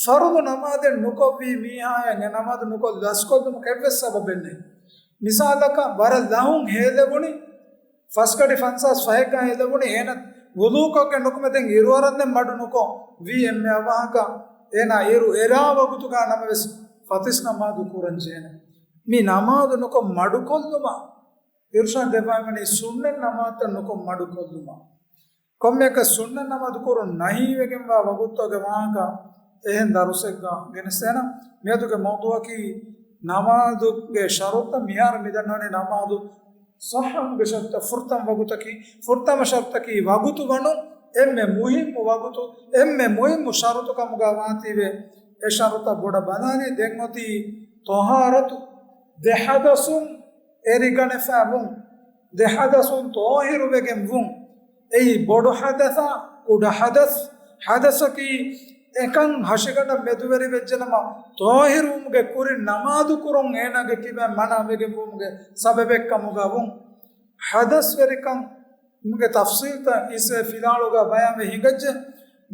ފަރުޟު ނަމާދެއް ނުކޮށްވީ މީހާޔަށް އެ ނަމާދު ނުކޮށް ލަސްކޮށްލުމަކަށް އެއްވެސް ސަބަބެއް ނެތް. މިސާލަކަށް، ވަރަށް ލަހުން ހޭލެވުނީ، ފަސްގަޑި ފަންސާސް ފަހެއްގަ ހޭލެވުނީ، އޭނަ ވުޟޫކޮށްގެން ނުކުމެ ދެން އިރުއަރަންދެން މަޑު ނުކޮށް ވީ އެންމެ އަވަހަކަށް އޭނާ އިރު އެރާ ވަގުތުގަ ނަމަވެސް ފަތިސް ނަމާދު ކުރަން ޖެހޭނެ. މި ނަމާދު ނުކޮށް މަޑުކޮށްލުމަށް އިރުޝާދު ދެއްވާފައިވަނީ ސުންނަތް ނަމާދުތައް ނުކޮށް މަޑުކޮށްލުމަށް. ކޮންމެއަކަށް ސުންނަތް ނަމާދު ކުރުން ނަހީވެގެންވާ ވަގުތުގެ ވާހަކަ އެހެން ދަރުސެއްގަ ގެނެސްދޭނަން. މިއަދުގެ މައުޟޫޢަކީ ނަމާދުގެ ޝަރުޠުތައް. މިހާރު މިދަންނަވަނީ ނަމާދު ޞައްޙަވުމުގެ ޝަރުޠުތައް. ފުރަތަމަ ވަގުތަކީ، ފުރަތަމަ ޝަރުޠަކީ ވަގުތު ވަނުން. އެންމެ މުހިއްމު ވަގުތު، އެންމެ މުހިއްމު ޝަރުޠު ކަމުގަ ވާތީވެ، އެ ޝަރުޠަށް ބޮޑަށް ބަލާލީ. ދެން އޮތީ ޠަހާރަތު، ދެ ޙަދަޘުން އެރިގަނެފަ ވުން، ދެ ޙަދަޘުން ޠާހިރުވެގެން ވުން. އެއީ ބޮޑު ޙަދަޘާ ކުޑަ ޙަދަޘް. ޙަދަޘަކީ އެކަން ހަށިގަނޑަށް މެދުވެރިވެއްޖެނަމަ، ޠާހިރުވުމުގެ ކުރިން ނަމާދު ކުރުން އޭނާގެ ކިބައިން މަނާވެގެން ވުމުގެ ސަބަބެއްކަމުގަ ވުން. ޙަދަޘްވެރިކަން މުގެ ތަފްޞީލްތައް އިސްވެ ފިލާޅުގަ ބަޔާންވެ ހިނގައްޖެ.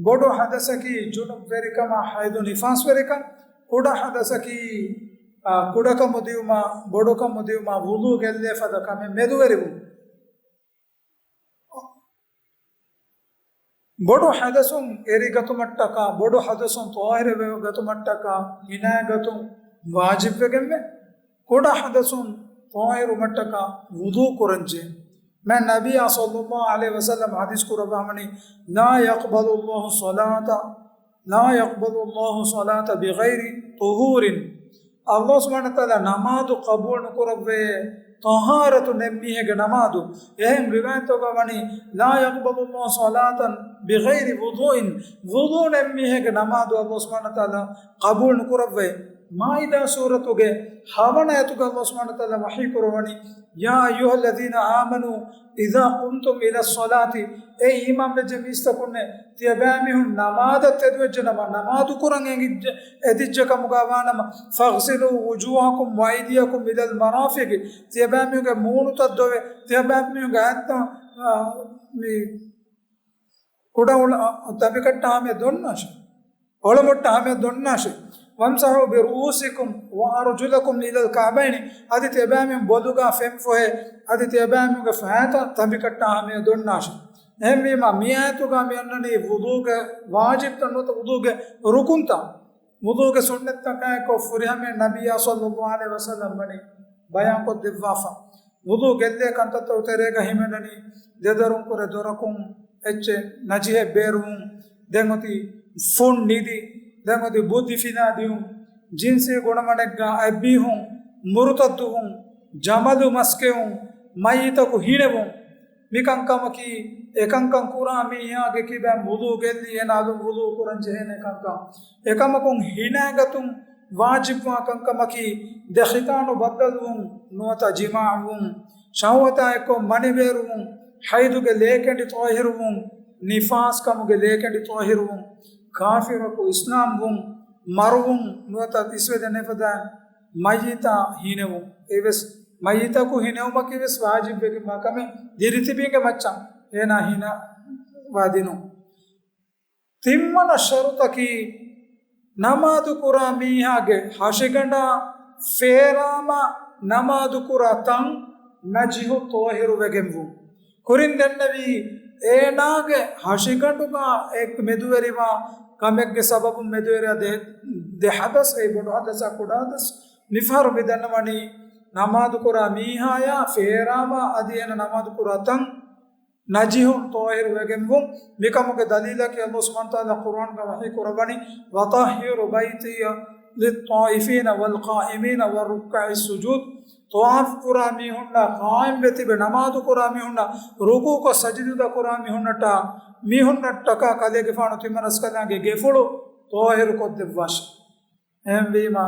ބޮޑު ޙަދަޘަކީ ޖުނުބްވެރިކަމާ ޙައިޟު ނިފާސްވެރިކަން. ކުޑަ ޙަދަޘަކީ، އާ، ކުޑަކަމު ދިއުމާ، ބޮޑުކަމު ދިއުމާ ވުޟޫ ގެއްލޭ ފަދަ ކަމެއް މެދުވެރިވުން. ބޮޑު ޙަދަޘުން އެރިގަތުމަށްޓަކާ، ބޮޑު ޙަދަޘުން ޠާހިރުވެ ގަތުމަށްޓަކާ ހިނާގަތުން ވާޖިބްވެގެންވެ. ކުޑަ ޙަދަޘުން ޠާހިރުވުމަށްޓަކާ ވުޟޫ ކުރަންޖެހޭ. މާތް ނަބިއްޔާ ޞައްލައްލާހު ޢަލައިހި ވަސައްލަމަ ޙަދީޘް ކުރައްވާފައިވަނީ، لا يقبل الله صلاة، لا يقبل الله صلاة بغير طهور. ﷲ ސުބްޙާނަހޫ ވަތަޢާލާ ނަމާދު ޤަބޫލު ނުކުރައްވައޭ ޠަހާރަތު ނެތް މީހެއްގެ ނަމާދު. އެހެން ރިވާޔަތްތަކުގަ ވަނީ، لا يقبل الله صلاة بغير وضوء، ވުޟޫ ނެތް މީހެއްގެ ނަމާދު ﷲ ސުބްޙާނަހޫ ވަތަޢާލާ ޤަބޫލު ނުކުރައްވައޭ. މާއިދާ ސޫރަތުގެ ހަވަނަ އާޔަތުގަ ﷲ ސުބްޙާނަހޫ ވަތަޢާލާ ވަޙީ ކުރައްވަނީ، يا أيها الذين آمنوا إذا قمتم إلى الصلاة، އޭ އީމާންވެއްޖެ މީސްތަކުންނޭ، ތިޔަބައިމީހުން ނަމާދަށް ތެދުވެއްޖެނަމަ، ނަމާދު ކުރަން އެދިއްޖެ، އެދިއްޖެ ކަމުގަ ވާނަމަ، فاغسلوا وجوهكم وأيديكم إلى المرافق، ތިޔަބައިމީހުންގެ މޫނުތައް ދޮވެ، ތިޔަބައިމީހުންގެ އަތްތައް، އާ، މި ކުޑަ އުޅ-، ތަނބިކައްޓާ ހަމަޔަށް ދޮންނާށޭ. އޮޅަމުއްޓާ ހަމަޔަށް ދޮންނާށޭ. وامسحوا برؤوسكم وأرجلكم إلى الكعبين. އަދި ތިޔަބައިމީހުން ބޮލުގަ ފެންފޮހެ، އަދި ތިޔަބައިމީހުންގެ ފައިތައް ތަނބިކައްޓާ ހަމަޔަށް ދޮންނާށޭ. އެހެންވީމަ، މި އާޔަތުގަ މި އޮންނަނީ ވުޟޫގެ ވާޖިބްތައް ނުވަތަ ވުޟޫގެ ރުކުންތައް. ވުޟޫގެ ސުންނަތްތަކާއެކު ފުރިހަމަޔަށް ނަބިއްޔާ ޞައްލައްލާހު ޢަލައިހި ވަސައްލަމަ ވަނީ ބަޔާންކޮށްދެއްވާފަ. ވުޟޫ ގެއްލޭ ކަންތައްތަކުގެ ތެރޭގަ ހިމެނެނީ، ދެދަރުން ކުރެ ދޮރަކުން އެއްޗެއް ނަޖިހެއް ބޭރުވުން، ދެން އޮތީ ފުން ނިދި، ދެން އޮތީ ބުއްދި ފިނާދިޔުން، ޖިންސީ ގުނަމަނެއްގަ އަތްބީހުން، މުރުތައްދުވުން، ޖަމަލު މަސްކެއުން، މައްޔިތަކު ހިނެވުން. މިކަންކަމަކީ، އެކަންކަން ކުރާ މީހާގެ ކިބައިން ވުޟޫ ގެއްލި، އޭނާ އަލުން ވުޟޫ ކުރަން ޖެހޭނެ ކަންކަން. އެކަމަކުން ހިނާގަތުން ވާޖިބްވާ ކަންކަމަކީ، ދެ ޚިތާނު ބައްދަލުވުން ނުވަތަ ޖިމާޢުވުން، ޝަހުވަތާ އެއްކޮށް މަނިވޭރުވުން، ޙައިޟުގެ ލޭކެނޑި ޠާހިރުވުން، ނިފާސްކަމުގެ ލޭކެނޑި ޠާހިރުވުން، ކާފިރަކު އިސްލާމްވުން، މަރުވުން ނުވަތަ އިސްވެދެން ނެފަދަ މައްޔިތާ ހިނެވުން. އެވެސް މައްޔިތަކު ހިނެވުމަކީވެސް ވާޖިބްވެގެންވާ ކަމެއް، ދިރިތިބީގެ މައްޗަށް އޭނާ ހިނަވާދިނުން. ތިންވަނަ ޝަރުޠަކީ، ނަމާދުކުރާ މީހާގެ ހަށިގަނޑާ ފޭރާމަ ނަމާދުކުރާ ތަން ނަޖިހު ޠާހިރުވެގެންވުން. ކުރިން ދެންނެވީ، އޭނާގެ ހަށިގަނޑުގަ އެ މެދުވެރިވާ ކަމެއްގެ ސަބަބުން މެދުވެރިވާ ދެ، ދެ ޙަދަޘް، އެއީ ބޮޑު ޙަދަޘާ ކުޑަ ޙަދަޘް. މިފަހަރު މި ދަންނަވަނީ، ނަމާދުކުރާ މީހާޔާ ފޭރާމަ އަދި އޭނަ ނަމާދުކުރާ ތަން ނަޖިހުން ޠާހިރުވެގެންވުން. މިކަމުގެ ދަލީލަކީ ﷲ ސުބްޙާނަހޫ ވަތަޢާލާ ޤުރްއާންގަ ވަޙީ ކުރައްވަނީ، وطهروا بيتي للطائفين والقائمين والركع السجود. ޠަވާފު ކުރާ މީހުންނާ، ޤާއިމްވެ ތިބެ ނަމާދު ކުރާ މީހުންނާ، ރުކޫޢުކޮށް ސަޖިދުދަ ކުރާ މީހުންނަށްޓާ، މީހުންނަށްޓަކާ ކަލޭގެފާނު ތިންވަނަ ރަސްކަލާނގެ ގެފުޅު ޠާހިރު ކޮށްދެއްވާށި. އެހެންވީމާ،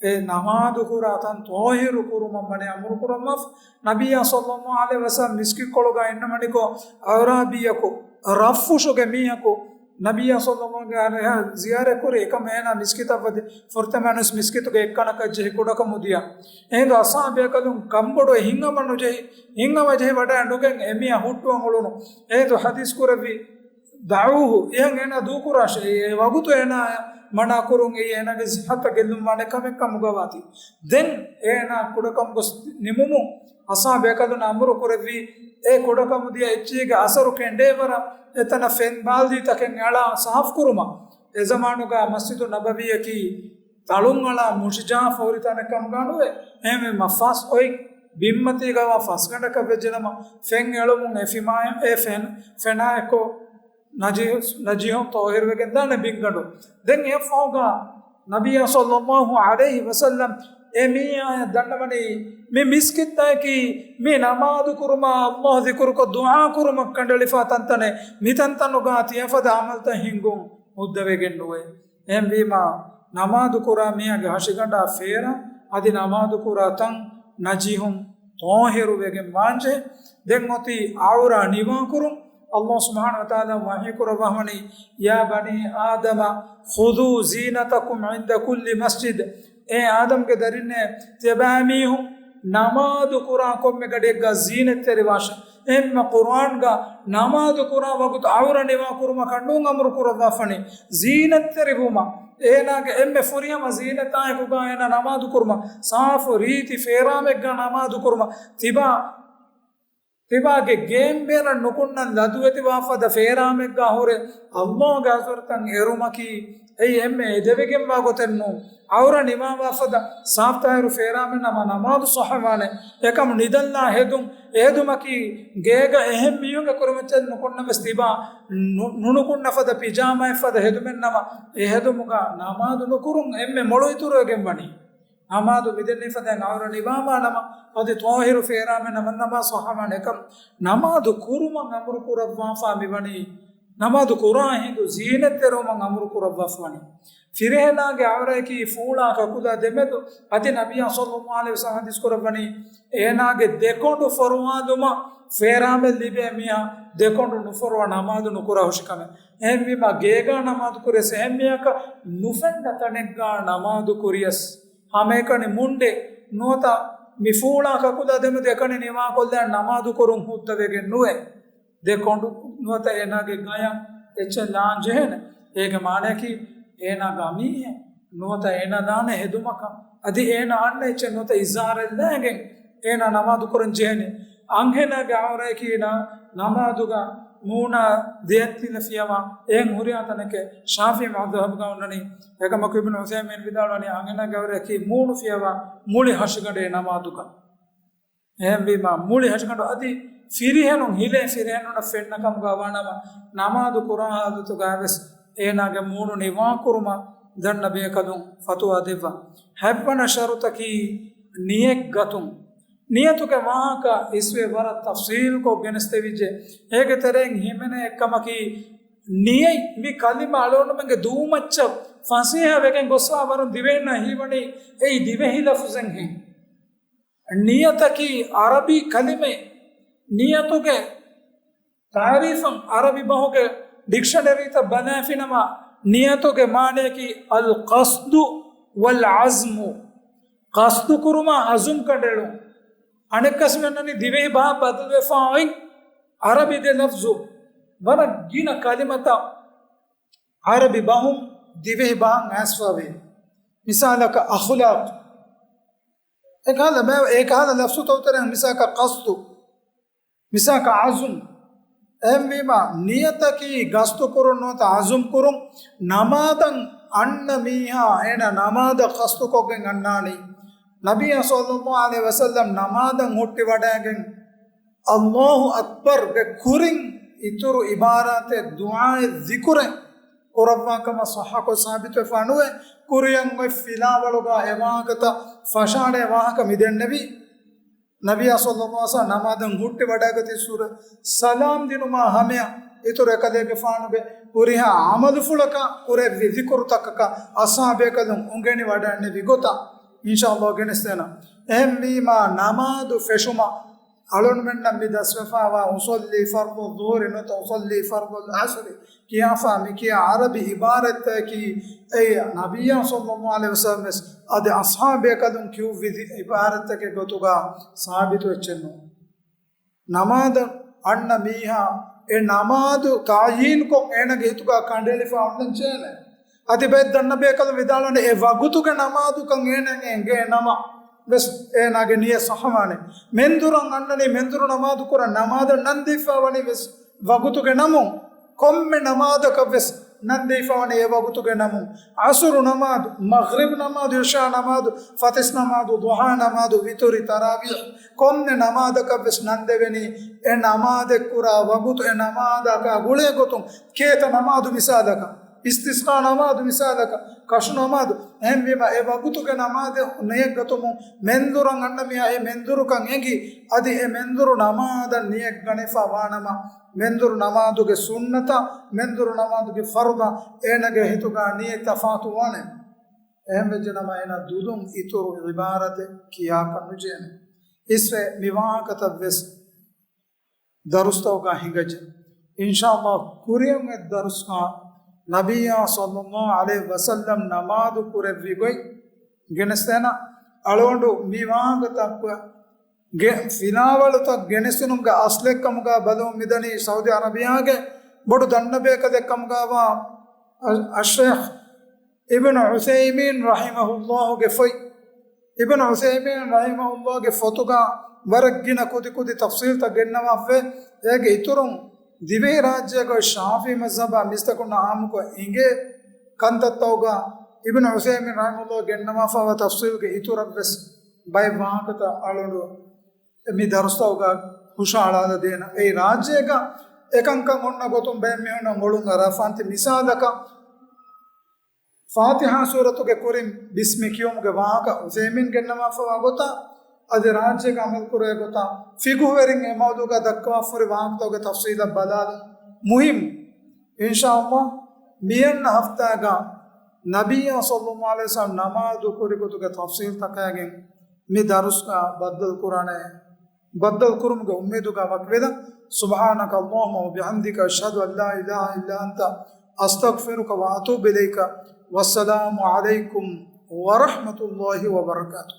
އެ ނަމާދު ކުރާ ތަން ޠާހިރު ކުރުމަށް ވަނީ އަމުރު ކުރައްވާފަ. ނަބިއްޔާ ޞައްލައްލާހު ޢަލައިހި ވަސައްލަމަ މިސްކިތްކޮޅުގަ އިންނަމަނިކޮށް، އަޢުރާބީއަކު ރަށްފުށުގެ މީހަކު ނަބިއްޔާ ޞައްލައްލާހު ޢަލައިހި ވަސައްލަމަ ޒިޔާރަތް ކުރި އެކަމަށް އޭނާ މިސްކިތަށް ވަދެ، ފުރަތަމަ ވެސް މިސްކިތުގެ އެއްކަނަކަށް ޖެހި ކުޑަކަމުދިޔަ. އެހިނދު އަޞްޙާބު ބޭކަލުން ކަންބޮޑުވެ ހިތްހަމަ ނުޖެހި، ހިތްހަމަ ޖެހި ވަޑައި ނުގެން އެމީހާ ހުއްޓުވަން އުޅުނު. އެހިނދު ޙަދީޘް ކުރެއވި، دعوه، އެހެން އޭނާ ދޫކުރާށޭ. އެ ވަގުތު އޭނާ މަނާ ކުރުން އެއީ އޭނާގެ ޞިއްޙަތަށް ގެއްލުން ވާނެ ކަމެއް ކަމުގަ ވާތީ. ދެން އޭނާ ކުޑަކަމު ގޮސް ނިމުމުން އަޞްޙާބު ބޭކަލުން އަމުރު ކުރެއްވީ، އެ ކުޑަކަމުދިޔަ އެއްޗީގެ އަސަރު ކެނޑޭވަރަށް އެތަނަށް ފެން ބާލްދީތަކެއް އަޅާ ސާފު ކުރުމަށް. އެ ޒަމާނުގަ މަސްޖިދު ނަބަވީއަކީ ތަޅުން އަޅާ މުށިޖާފަ ހުރި ތަނެއް ކަމުގަ ނުވޭ. އެހެންވީމަ ފަސް އޮތް ބިންމަތީގަ ވާ ފަސްގަނޑަކަށް ވެއްޖެނަމަ، ފެން އެޅުމުން އެ ފިމާޔަށް އެ ފެން، ފެނާއެއްކޮށް ނަޖީހު، ނަޖީހުން ޠާހިރުވެގެން ދާނެ ބިންގަނޑު. ދެން އެއަށްފަހުގަ ނަބިއްޔާ ޞައްލައްލާހު ޢަލައިހި ވަސައްލަމް އެ މީހާޔަށް ދަންނަވަނީ، މި މިސްކިތްތަކަކީ މި ނަމާދު ކުރުމަށް އައްލާހު ޛިކުރުކޮށް ދުޢާ ކުރުމަށް ކަނޑައެޅިފާ ތަންތަނެއް. މި ތަންތަނުގަ ތިޔަފަދަ ޢަމަލުތައް ހިންގުން ހުއްދަވެގެން ނުވޭ. އެހެންވީމާ، ނަމާދު ކުރާ މީހާގެ ހަށިގަނޑާ ފޭރާ، އަދި ނަމާދު ކުރާ ތަން ނަޖީހުން ޠާހިރު ވެގެން ވާންޖެހޭ. ދެން އޮތީ ޢައުރާ ނިވާކުރުން. އައްލާހު ސުބްޙާނަހު ވަތަޢާލާ ވަޙީ ކުރައްވާފަވަނީ، يا بني آدم خذوا زينتكم عند كل مسجد. އޭ އާދަމްގެ ދަރިންނޭ، ތިޔަބައިމީހުން ނަމާދު ކުރާ ކޮންމެ ގަޑިއެއްގަ ޒީނަތްތެރިވާށޭ. އެހެންމަ ޤުރްއާންގަ ނަމާދު ކުރާ ވަގުތު ޢައުރަ ނިވާ ކުރުމަކަށް ނޫން އަމުރު ކުރައްވާފަނީ. ޒީނަތްތެރިވުމަށް، އޭނާގެ އެންމެ ފުރިހަމަ ޒީނަތާއެކުގަ އޭނާ ނަމާދު ކުރުމަށް، ސާފު ރީތި ފޭރާމެއްގަ ނަމާދު ކުރުމަށް، ތިބާ، ތިބާގެ ގޭން ބޭނަށް ނުކުންނަން ލަދުވެތިވާ ފަދަ ފޭރާމެއްގަ ހުރެ އައްލާހުގެ ޙަޟްރަތަށް އެރުމަކީ، އެއީ އެންމެ އެދެވިގެންވާ ގޮތެއް ނޫން. ޢައުރަ ނިވާވާ ފަދަ ސާފްތާހިރު ފޭރާމެއް ނަމަ ނަމާދު ޞައްޙަވާނެ. އެކަމު ނިދަންލާ ހެދުން، އެހެދުމަކީ ގޭގަ އެހެން މީހުންގެ ކުރިމައްޗަށް ނުކުންނަ ވެސް ތިބާ ނު-، ނުނުކުންނަ ފަދަ ޕިޖާމާއެއް ފަދަ ހެދުމެއް ނަމަ، އެ ހެދުމުގަ ނަމާދު ނުކުރުން އެންމެ މޮޅު އިތުރުވެގެން ވަނީ. ނަމާދު މިދެންނެވި ފަދައިން ޢައުރަ ނިވާވާ ނަމަ، އަދި ޠާހިރު ފޭރާމެއް ނަމަ ނަމާދު ޞައްޙަވާނެ. އެކަމް ނަމާދު ކުރުމަށް އަމުރު ކުރައްވާފާ މިވަނީ، ނަމާދު ކުރާ ހިނދު ޒީނަތްތެރިވުމަށް އަމުރު ކުރައްވާފަވަނީ. ފިރިހެނާގެ ޢައުރައަކީ ފޫޅާ ކަކުލާ ދެމެދު. އަދި ނަބިއްޔާ ޞައްލައްލާހު ޢަލައިހި ވަސައްލަމަ ޙަދީޘް ކުރައްވަނީ، އޭނާގެ ދެކޮނޑު ފޮރުވާލުމަށް ފޭރާމެއް ލިބޭ މީހާ ދެކޮނޑު ނުފޮރުވާ ނަމާދު ނުކުރާ ހުށިކަމެއް. އެހެންވީމާ، ގޭގާ ނަމާދު ކުރިޔަސް އެހެން މީހަކަށް ނުފެންނަ ތަނެއްގާ ނަމާދު ކުރިޔަސް، ހަމައެކަނި މުންޑެއް ނުވަތަ މި ފޫޅާ ކަކުލާ ދެމެދު އެކަނި ނިވާކޮށްލާ ނަމާދު ކުރުން ހުއްދަވެގެން ނުވޭ. ދެ ކޮނޑު ނުވަތަ އޭނާގެ ގަޔަށް އެއްޗެއް ލާން ޖެހޭނެ. އޭގެ މާނައަކީ އޭނާ ގަމީހެއް ނުވަތަ އޭނާ ލާނެ ހެދުމަކަށް. އަދި އޭނާ އަންނަ އެއްޗެއް ނުވަތަ އިޒާރެއް ލާގެން އޭނާ ނަމާދު ކުރަން ޖެހޭނެ. އަންހެނާގެ ޢައުރައަކީ ނަ-، ނަމާދުގަ މޫނާ ދެއަތްތިލަ ފިޔަވާ އެހެން ހުރިހާ ތަނެކޭ ޝާފިޢީ މަޛްހަބުގަ އޮންނަނީ. އެކަމަކު އިބްނު ޢުޘައިމީން ވިދާޅުވަނީ އަންހެނާގެ ޢައުރައަކީ މޫނު ފިޔަވާ މުޅި ހަށިގަނޑޭ ނަމާދުގަ. އެހެންވީމާ، މުޅި ހަށިގަނޑު އަދި ފިރިހެނުން ހިލޭ ފިރިހެނުންނަށް ފެންނަ ކަމުގަ ވާނަމަ، ނަމާދު ކުރާ ޙާލަތުގަ ވެސް އޭނާގެ މޫނު ނިވާކުރުމަށް ދަންނަ ބޭކަލުން ފަތުވާ ދެއްވާ. ހަތްވަނަ ޝަރުޠަކީ ނިޔަތް ގަތުން. ނިޔަތުގެ ވާހަކަ އިސްވެ ވަރަށް ތަފްޞީލްކޮށް ގެނެސްދެވިއްޖެ. އޭގެ ތެރެއިން ހިމެނޭ އެއްކަމަކީ، ނިޔަތް މި ކަލިމަ އަޅުގަނޑުމެންގެ ދޫމައްޗަށް ފަސޭހަ ވެގެން ގޮސްފަ ވަރަށް ދިވެހިންނަށް ހީވަނީ އެއީ ދިވެހި ލަފުޒެއްހެން. ނިޔަތަކީ ޢަރަބި ކަލިމައެއް. ނިޔަތުގެ ތަޢުރީފުން ޢަރަބި ބަހުގެ ޑިކްޝަނަރީތައް ބަލާފިނަމަ، ނިޔަތުގެ މާނަޔަކީ އަލްޤަޞްދު ވަލްޢަޒްމު. ޤަޞްދު ކުރުމާ ޢަޒުމް ކަނޑައެޅުން. އަނެއްކަސް މި އޮންނަނީ ދިވެހި ބަހަށް ބަދަލުވެފަ އޮތް ޢަރަބި ދެ ލަފްޒު. ވަރަށް ގިނަ ކަލިމަތައް ޢަރަބި ބަހުން ދިވެހި ބަހަށް އައިސްފަވޭ. މިސާލަކަށް އަޚްލާޤް. އެކަހަލަ ބައި-، އެކަހަލަ ލަފްޒު ތައްތަރެއް، މިސާލަކަށް ޤަޞްދު، މިސާލަކަށް ޢަޒުމް. އެހެންވީމާ، ނިޔަތަކީ ގަސްދު ކުރުން ނުވަތަ ޢަޒުމް ކުރުން. ނަމާދަށް އަންނަ މީހާ އޭނަ ނަމާދަށް ޤަޞްދުކޮށްގެން އަންނާނީ. ނަބިއްޔާ ޞައްލައްލާހު ޢަލައިހި ވަސައްލަމް ނަމާދަށް ހުއްޓިވަޑައިގެން، އައްލާހު އަކްބަރުގެ ކުރިން އިތުރު ޢިބާރާތެއް، ދުޢާއެއް، ޛިކުރެއް ކުރައްވާ ކަމަށް ޞައްޙަކޮށް ސާބިތުވެފާ ނުވޭ. ކުރިއަށް އޮތް ފިލާވަޅުގަ އެ ވާހަކަތައް ފަށާނެ ވާހަކަ މި ދެންނެވީ. ނަބިއްޔާ ޞައްލައްލާހު ޢަލައިހި ވަސައްލަމް ނަމާދަށް ހުއްޓި ވަޑައިގަތީ ސޫރަ ސަލާމް ދިނުމާ ހަމަޔަށް އިތުރު އެކަލޭގެފާނުގެ ހުރިހާ ޢަމަލުފުޅަކަށް ކުރެއްވި ޛިކުރުތަކަކަށް އަޞްޙާބޭކަލުން އުނގެނި ވަޑައިނެވި ގޮތަށް އިންޝާﷲ ގެނެސްދޭނަން. އެހެންވީމާ، ނަމާދު ފެށުމަށް އަޅުންމެންނަށް މި ދަސްވެފާވާ އުޞައްލީ ފަރްޟު އައްޟުހުރި ނުވަތަ އުޞައްލީ ފަރްޟު އަލްޢަޞްރި ކިޔާފާ މިކިޔާ ޢަރަބި ޢިބާރަތްތަކަކީ، އެއީ ނަބިއްޔާ ޞައްލައްލާހު ޢަލައިހި ވަސައްލަމް ވެސް އަދި އަޞްޙާބޭކަލުން ކިޔުއްވި ޢިބާރަތްތަކެއް ގޮތުގަ ސާބިތު އެއްޗެއް ނޫން. ނަމާދަށް އަންނަ މީހާ އެ ނަމާދު ތަޢުޔީންކޮށް އޭނަގެ ހިތުގަ ކަނޑައެޅިފަ އޮންނަން ޖެހޭނެ. އަދި ބައެއް ދަންނަ ބޭކަލުން ވިދާޅުވަނީ އެ ވަގުތުގެ ނަމާދުކަން އޭނައަށް އެނގޭ ނަމަ ވެސް އޭނާގެ ނިޔަތް ސަޙަވާނެ. މެންދުރަށް އަންނަނީ މެންދުރު ނަމާދު ކުރަން، ނަމާދަށް ނަން ދީފަ ވަނީ ވެސް ވަގުތުގެ ނަމުން. ކޮންމެ ނަމާދަކަށް ވެސް ނަން ދީފަ ވަނީ އެ ވަގުތުގެ ނަމުން. ޢަޞުރު ނަމާދު، މަޣްރިބް ނަމާދު، ޢިޝާ ނަމާދު، ފަތިސް ނަމާދު، ޟުޙާ ނަމާދު، ވިތުރި، ތަރާވީޙް، ކޮންމެ ނަމާދަކަށް ވެސް ނަން ދެވެނީ އެ ނަމާދެއް ކުރާ ވަގުތު، އެ ނަމާދަކާ ގުޅޭ ގޮތުން. ކޭތަ ނަމާދު މިސާލަކަށް، އިސްތިސްޤާ ނަމާދު މިސާލަކަށް، ކަށު ނަމާދު. އެހެންވީމަ، އެ ވަގުތުގެ ނަމާދެއް ނިޔަތްގަތުމުން މެންދުރަށް އަންނަ މީހާ އެ މެންދުރުކަން އެނގި، އަދި އެ މެންދުރު ނަމާދަށް ނިޔަތް ގަނެފަ ވާނަމަ، މެންދުރު ނަމާދުގެ ސުންނަތަށް، މެންދުރު ނަމާދުގެ ފަރުޟަށް އޭނަގެ ހިތުގަ ނިޔަތް ތަފާތު ވާނެ. އެހެންވެއްޖެނަމަ އޭނަ ދުލުން އިތުރު ޢިބާރަތެއް ކިޔާކަށް ނުޖެހޭނެ. އިސްވެ މި ވާހަކަތައް ވެސް ދަރުސްތަކުގަ ހިނގައްޖެ. އިންޝާﷲ ކުރިއަށް އޮތް ދަރުސްގަ ނަބިއްޔާ ޞައްލައްލާހު ޢަލައިހި ވަސައްލަމް ނަމާދު ކުރެއްވި ގޮތް ގެނެސްދޭނަ. އަޅުގަނޑު މި ވާހަކަތަކުގެ ފިލާވަޅުތައް ގެނެސުނުމުގެ އަސްލެއްކަމުގަ ބަލަމުން މިދަނީ ސައުދީ ޢަރަބިއްޔާގެ ބޮޑު ދަންނަބޭކަލެއްކަމުގަވާ އައް-، އައްޝޭޚް އިބްނު ޢުޘައިމީން ރަޙިމަހުﷲގެ ފޮތް. އިބްނު ޢުޘައިމީން ރަޙިމަހުﷲގެ ފޮތުގަ ވަރަށް ގިނަ ކުދިކުދި ތަފްޞީލްތައް ގެންނަވާފައި. އޭގެ އިތުރުން ދިވެހިރާއްޖޭގަ ޝާފިޢީ މަޒްހަބާ މީސްތަކުންނަށް ޢާއްމުކޮށް އިނގޭ ކަންތައްތަކުގަ އިބްނު ޢުޘައިމީން ރަޙިމަހުﷲ ގެންނަވާފައިވާ ތަފްޞީލްގެ އިތުރަށްވެސް ބައެއް ވާހަކަތައް އަޅުގަނޑު މި ދަރުސްތަކުގަ ހުށަހަޅާލަދޭނަ. އެއީ ރާއްޖޭގަ އެކަންކަން އޮންނަ ގޮތުން ބައެއް މީހުންނަށް އޮޅުން އަރާފާންތި. މިސާލަކަށް، ފާތިޙާ ސޫރަތުގެ ކުރިން ބިސްމި ކިޔުމުގެ ވާހަކަ ޢުޘައިމީން ގެންނަވާފައިވާ ގޮތަށް، އަދި ރާއްޖޭގަ ޢަމަލުކުރޭ ގޮތަށް ފިޤުހުވެރިން އެ މައުޟޫޢުގަ ދައްކަވާފަހުރި ވާހަކަތަކުގެ ތަފްޞީލަށް ބަލާލުން މުހިއްމު. އިންޝާﷲ، މިއަންނަ ހަފްތާގަ ނަބިއްޔާ ޞައްލައްލާހު ޢަލައިހި ވަސައްލަމް ނަމާދު ކުރި ގޮތުގެ ތަފްޞީލްތަކާގެން މި ދަރުސްގަ ބައްދަލުކުރާނެ. ބައްދަލުކުރުމުގެ އުއްމީދުގަ ވަކިވެލަން. سبحانك اللهم وبحمدك، أشهد أن لا إله إلا أنت، أستغفرك وأتوب إليك. والسلام عليكم ورحمة الله وبركاته.